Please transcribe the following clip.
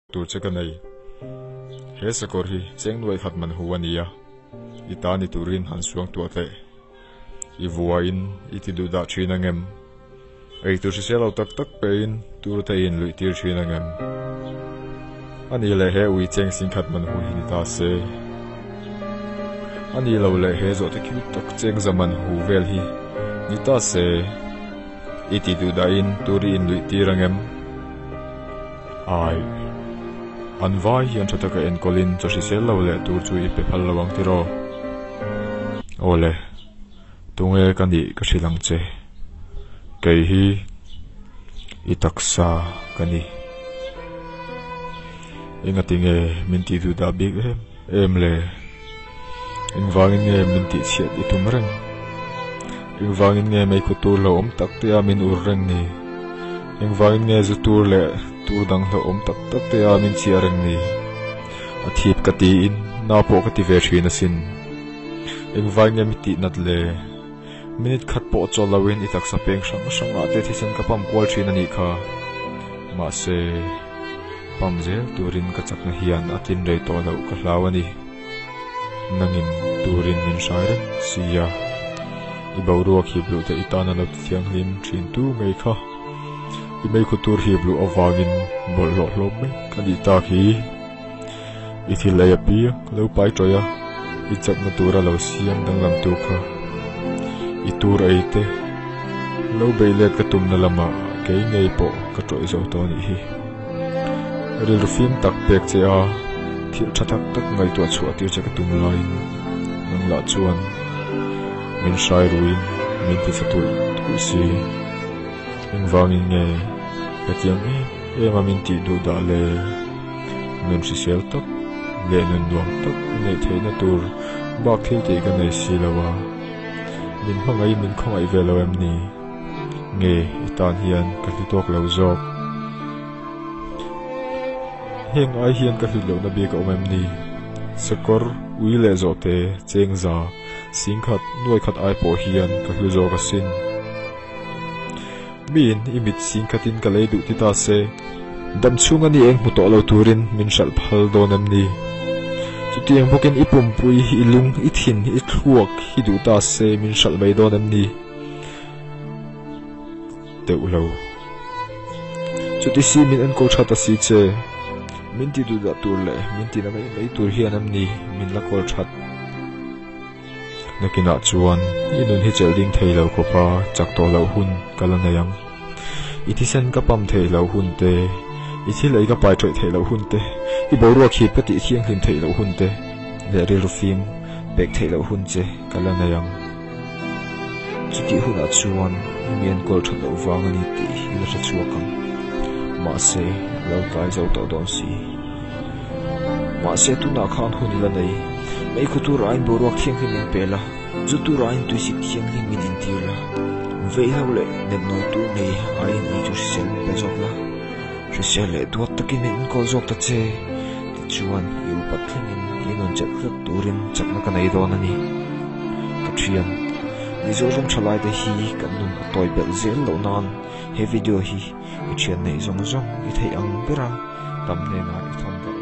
Tur che ka nei. He sakawr hi cheng nuai khat man hu a ni a, i ta ni turin han suang tuah teh. I vuain i ti duh dah thin ang em? Ei tur hrisel lo tak tak pein tur te in luih tir thin ang em? A ni leh he ui cheng sing khat man hu hi ni ta se. A ni lo leh he zawhte cute tak cheng za man hu vel hi ni ta se. I ti duh dahin tur i inluih tir ang em? Ai. An vai hian tha taka enkawlin chaw hrisel lo leh tur chu i pe phal lo ang tiraw? Awle, tunge ka nih ka hrilh ang che. Kei hi i taksa ka ni. Engati nge min tih duh dah bik em em le? Engvangin nge min tihchhiat i tum reng? Engvangin nge meikhu tur lo awm tak te a min ur reng ni? Engvangin nge zu tur leh tur dang hlauhawm tak tak te a min chhiah reng ni? A thip ka tiin na pawh ka ti ve thin asin. Engvangin nge mi tih nat le? Minute khat pawh chawl loin i taksa peng hrang hrangah te thisen ka pump kual thin a nih kha. Mahse, pump zel turin ka chakna hian a tlin rei tawh loh ka hlau a ni. Nangin turin min hrai reng si a, i boruak hip luh te i tan a lo ti thianghlim thin tu ngei kha. I meikhu tur hip luh avangin bawlhhlawh hlawm mai ka nih tak hi. I thil ei apiang lo pai tawih a, i chakna tura lo siam danglam tu kha. I tur ei te lo beih let ka tumna lamah kei ngei pawh ka tawih zo tawh a nih hi. Rilru fim tak pek che a, thil tha tak tak ngaihtuah chhuah tir che ka tum laiin nang lah chuan min hrai ruin min ti tha tulh tulh si. Engvangin nge hetiang em em a min tih duh dah le? Nun hrisel tak leh nun nuam tak i neih theihna tur bak thil tih ka nei si lo a, min hmangaih min khawngaih ve lo em ni? Nge i tan hian ka hlu tawk lo zawk? Heng ai hian ka hlut lohna bik a awm em ni? Sakawr, ui leh zawhte, chengza, singkhat, nuaikhat ai pawh hian ka hlu zawk asin. Miin i mit singkhatin ka lei duh ti ta se, dam chhung a ni eng hmu tawh lo turin min hralh phal dawn em ni? Chutiang bawkin i pumpui, i lung, i thin, i thluak hi duh ta se min hralh mai dawn em ni? Deuh lo. Chuti si min enkawl tha ta si che. Min ti duhdah tur leh min ti na mai mai tur hian em ni min la kawl that? Nakinah chuan i nun hi chelh ding thei lo khawpa chak tawh loh hun ka la nei ang. I thisen ka pump theih loh hun te, i thil ei ka pai ṭawih theih loh hun te, i boruak hip ka tih thianghlim theih loh hun te leh rilru fim pek theih loh hun che ka la nei ang. Chutih hunah chuan mi enkawl ṭhat loh vang a ni tih i la hre chhuak ang. Mahse, lo tlai zo tawh dawn si. Mahse, tunah khan hun i la nei. Meikhu tur aiin boruak thianghlim in pe la, zu tur aiin tuisik thianghlim in intir la, veihlo leh nepnawi tur nei aiin ei chu hrisel min pe zawk la, hrisel leh duat takin min enkawl zawk ta che. Tichuan, i upat thlengin i nun chelh tlat turin chakna ka nei dawn a ni. Ka thian, Mizoram thalaite hi kan nun a tawi belh zel loh nan he video hi i thian neih zawng zawng i theih ang bera tam hnenah i thawn darh.